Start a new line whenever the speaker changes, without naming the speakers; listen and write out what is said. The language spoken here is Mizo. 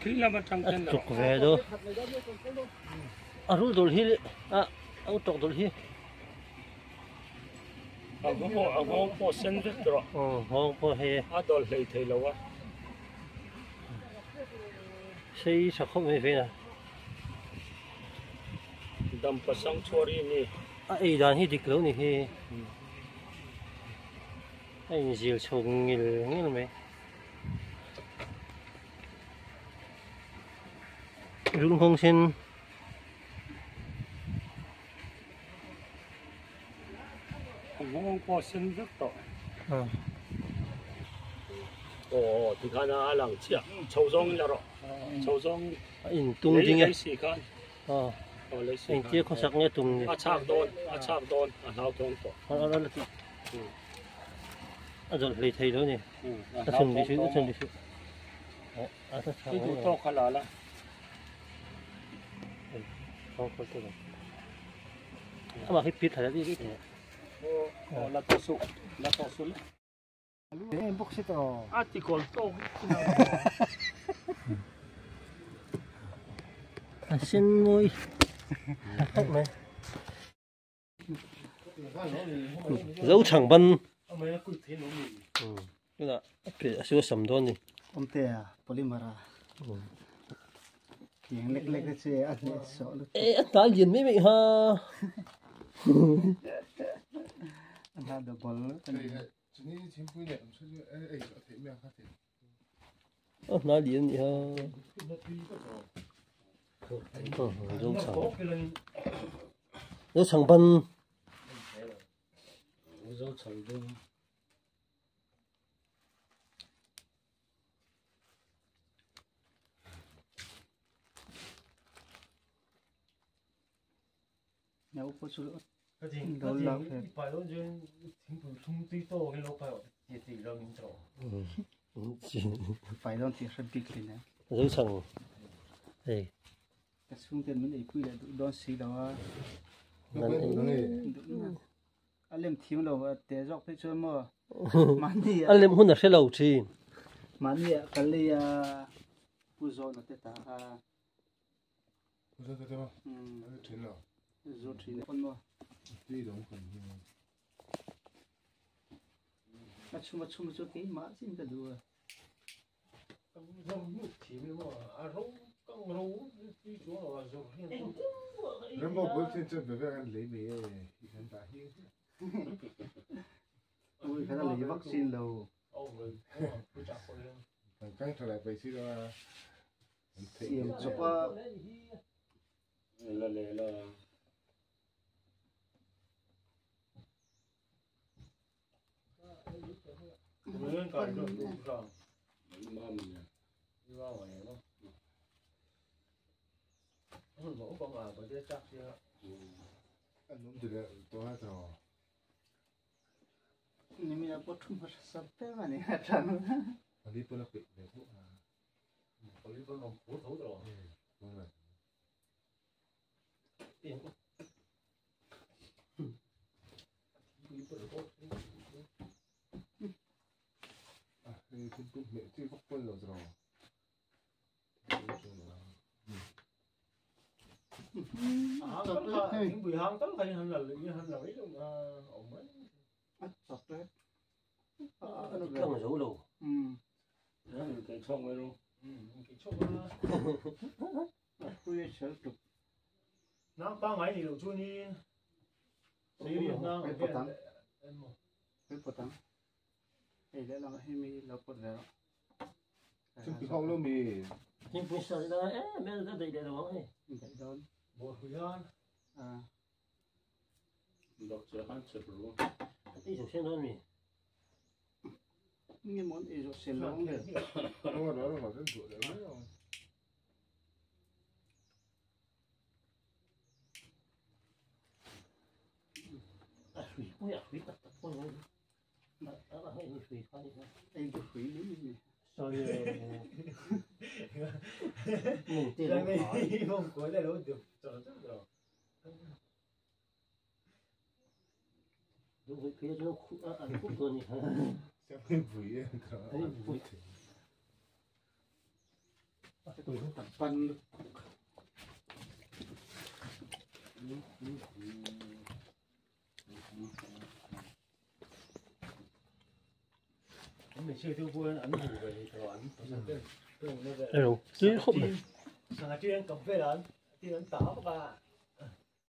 A tuk ve do a rul dawlh hi a a utawk dawlh hi.
A nghawng pawh sen vek rawh.
Aw nghawng pawh hei.
A dawlh hlei thei lo a.
Sei tha khawp mai vei a.
Dampa sanctuary ni.
A ei dan hi dik lo ni hi. A inzil chho ngil ngil mai. Rul nghawng sen.
A nghawng pawh a sen vek tawh. Aw tikhan a lang chiah. Chho zawng in la rawh. Chho zawng in.
A intung ding e.
Lei si khan.
Aw. Engtia khawsak nge tum ni.
A chhak dawn, a chhak dawn, a hlau thawng tawh.
A la ti. A zawlh hlei thei lo ni. A chhun bih suh, a chhun bih suh. A ta chhak.
I duh tawk kha la la.
Amah hi pit thla dih dih.
Aw la tawh suh, la tawh suh le. A ti kawl tawk.
A sen mawi khawp mai. Zo chhang ban. Tunah a pe a siu a sam dawn ni.
Awmtea polymer a tiang lek lek te chu a hneh sawh lutuk.
E a hnai lian mai mai ha.
A hna double a ni.
A hna lian ni ha. Zo chhang. Zo chhang ban.
Zo chhang dum.
Zo chhang hei.
Ka chhungten min eipui leh duh dawn si lo a. A lem thiam lo a te zawk phei chuan maw mahni
a lem hun a hre lo thin.
Mahni ah ka lei a pu zawhna te ta a.
Pu zawhna te maw? A zu thin lo.
Zu thin pawn maw?
Tui dawng kan hi.
A chhum a chhum chu keimah chin ka duh a.
Rambo bul thin chuan ve ve an lei mai e i kan dah hi.
Ui khan a lei vak sin lo.
Kan kang tha lai pai si lo a.
Siam chawp a.
La le la.
Nimina pawh thu hmasa sap em a ni a tang.
Kang zo lo. Thingpui sa la em em a daih leh lo ang hei. A ei zo sen dawn mi. A hrui pawh hi a hrui tak tak pawh a ni a a hei hrui kha a ni a.
Pan
Ero, tui khawp mai.
Sangha tin an kap vel an, tin an ta vak a.